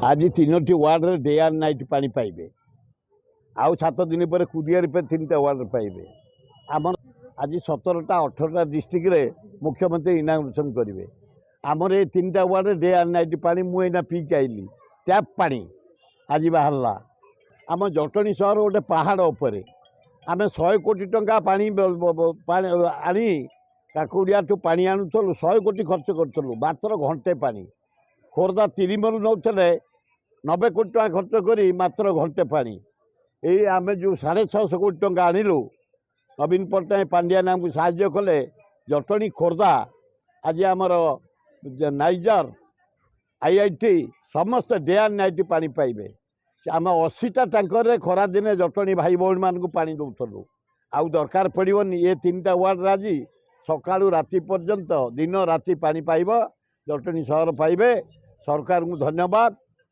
ଆଜି ତିନୋଟି ୱାର୍ଡ଼ରେ day and night ପାଣି ପାଇବେ। ଆଉ 7 ଦିନ ପରେ କୁଦିଆରି ପରେ ତିନିଟା ୱାର୍ଡ଼ରେ ପାଇବେ। ଆମର ଆଜି 17ଟା 18ଟା ଡିଷ୍ଟ୍ରିକ୍ଟରେ ମୁଖ୍ୟମନ୍ତ୍ରୀ ଇନାଗୁରେସନ୍ କରିବେ। ଆମର ଏ ତିନିଟା ୱାର୍ଡ଼ରେ ଡେ ଆଣ୍ଡ ନାଇଟ୍ ପାଣି। ମୁଁ ଏଇନା ପିଇକି ଆଇଲି, ଟ୍ୟାପ୍ ପାଣି ଆଜି ବାହାରିଲା। ଆମ ଜଟଣୀ ସହର ଗୋଟେ ପାହାଡ଼ ଉପରେ। ଆମେ 100 କୋଟି ଟଙ୍କା ପାଣି ଆଣି କାକୁଡ଼ିଆଠୁ ପାଣି ଆଣୁଥିଲୁ, 100 କୋଟି ଖର୍ଚ୍ଚ କରୁଥିଲୁ, ମାତ୍ର ଘଣ୍ଟେ ପାଣି। ଖୋର୍ଦ୍ଧା ତିରିମରୁ ନେଉଥିଲେ 90 କୋଟି ଟଙ୍କା ଖର୍ଚ୍ଚ କରି, ମାତ୍ର ଘଣ୍ଟେ ପାଣି। ଏଇ ଆମେ ଯେଉଁ 650 କୋଟି ଟଙ୍କା ଆଣିଲୁ, ନବୀନ ପଟ୍ଟନାୟକ, ପାଣ୍ଡିଆନ ଆମକୁ ସାହାଯ୍ୟ କଲେ। ଜଟଣୀ, ଖୋର୍ଦ୍ଧା ଆଜି ଆମର ନାଇଜର, ଆଇଆଇଟି ସମସ୍ତେ ଡେ ଆଣ୍ଡ ନାଇଟ୍ ପାଣି ପାଇବେ। ସେ ଆମେ 80ଟା ଟ୍ୟାଙ୍କରରେ ଖରାଦିନେ ଜଟଣୀ ଭାଇ ଭଉଣୀମାନଙ୍କୁ ପାଣି ଦେଉଥିଲୁ, ଆଉ ଦରକାର ପଡ଼ିବନି। ଏ ତିନିଟା ୱାର୍ଡ଼ରେ ଆଜି ସକାଳୁ ରାତି ପର୍ଯ୍ୟନ୍ତ ଦିନ ରାତି ପାଣି ପାଇବ। ଜଟଣୀ ସହର ପାଇବେ। ସରକାରଙ୍କୁ ଧନ୍ୟବାଦ।